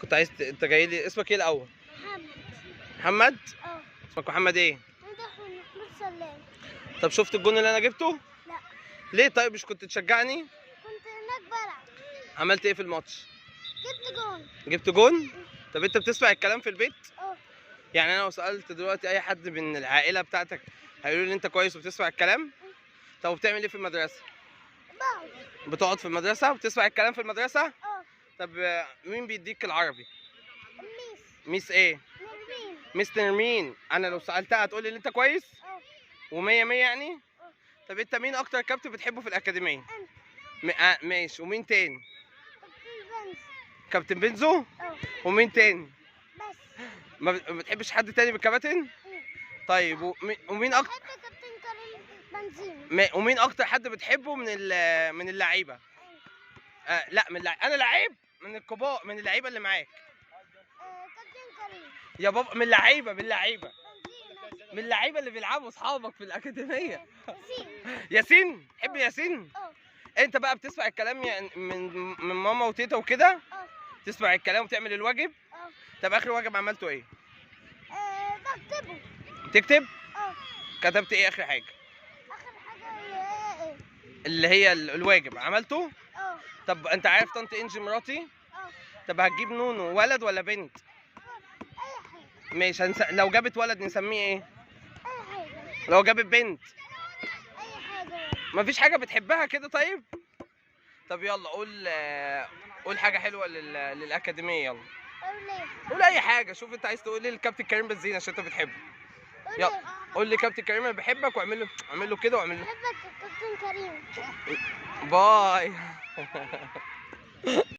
كنت عايز انت جاي لي، اسمك ايه الاول؟ محمد. محمد؟ اه. اسمك محمد ايه؟ محمود سلام. طب شفت الجون اللي انا جبته؟ لا. ليه طيب مش كنت تشجعني؟ كنت هناك بلعب. عملت ايه في الماتش؟ جبت جون. جبت جون؟ طب انت بتسمع الكلام في البيت؟ اه. يعني انا لو سالت دلوقتي اي حد من العائلة بتاعتك هيقولوا لي انت كويس وبتسمع الكلام؟ طب وبتعمل ايه في المدرسة؟ بقعد. بتقعد في المدرسة وبتسمع الكلام في المدرسة؟ اه. طب مين بيديك العربي؟ ميس. ميس ايه؟ نرمين. ميس نرمين. انا لو سالتها هتقول لي ان انت كويس؟ اه. ومية مية يعني؟ اه. طب انت مين اكتر كابتن بتحبه في الاكاديمية؟ انت. ماشي. ومين تاني؟ كابتن بنزو. كابتن بنزو؟ اه. ومين تاني؟ بس. ما بتحبش حد تاني بالكباتن؟ طيب ومين اكتر؟ بحب كابتن كريم بنزيما. ومين اكتر حد بتحبه من اللعيبة؟ لا من انا لعيب من الكبار، من اللعيبة اللي معاك. كابتن كريم. يا بابا من اللعيبة، من اللعيبة. بنزيما. من اللعيبة اللي بيلعبوا اصحابك في الاكاديمية. ياسين. ياسين؟ تحب ياسين؟ اه. انت بقى بتسمع الكلام يعني من ماما وتيتا وكده؟ اه. تسمع الكلام وتعمل الواجب؟ اه. طب اخر واجب عملته ايه؟ بكتبه. تكتب؟ اه. كتبت ايه اخر حاجة؟ اخر حاجة اللي هي ايه؟ اللي هي الواجب عملته؟ اه. طب انت عارف طنط انجي مراتي؟ اه. طب هتجيب نونو ولد ولا بنت؟ اي حاجة. ماشي. لو جابت ولد نسميه ايه؟ اي حاجة. لو جابت بنت؟ اي حاجة. مفيش حاجة بتحبها كده طيب؟ طب يلا قول، قول حاجة حلوة للاكاديميه. يلا قول ايه؟ قول اي حاجة. شوف انت عايز تقول ايه للكابتن كريم بنزينا عشان انت بتحبه. يلا قول لي كابتن كريم انا بحبك، واعمل له، اعمل له كده، واعمل له بحبك يا كابتن كريم. باي.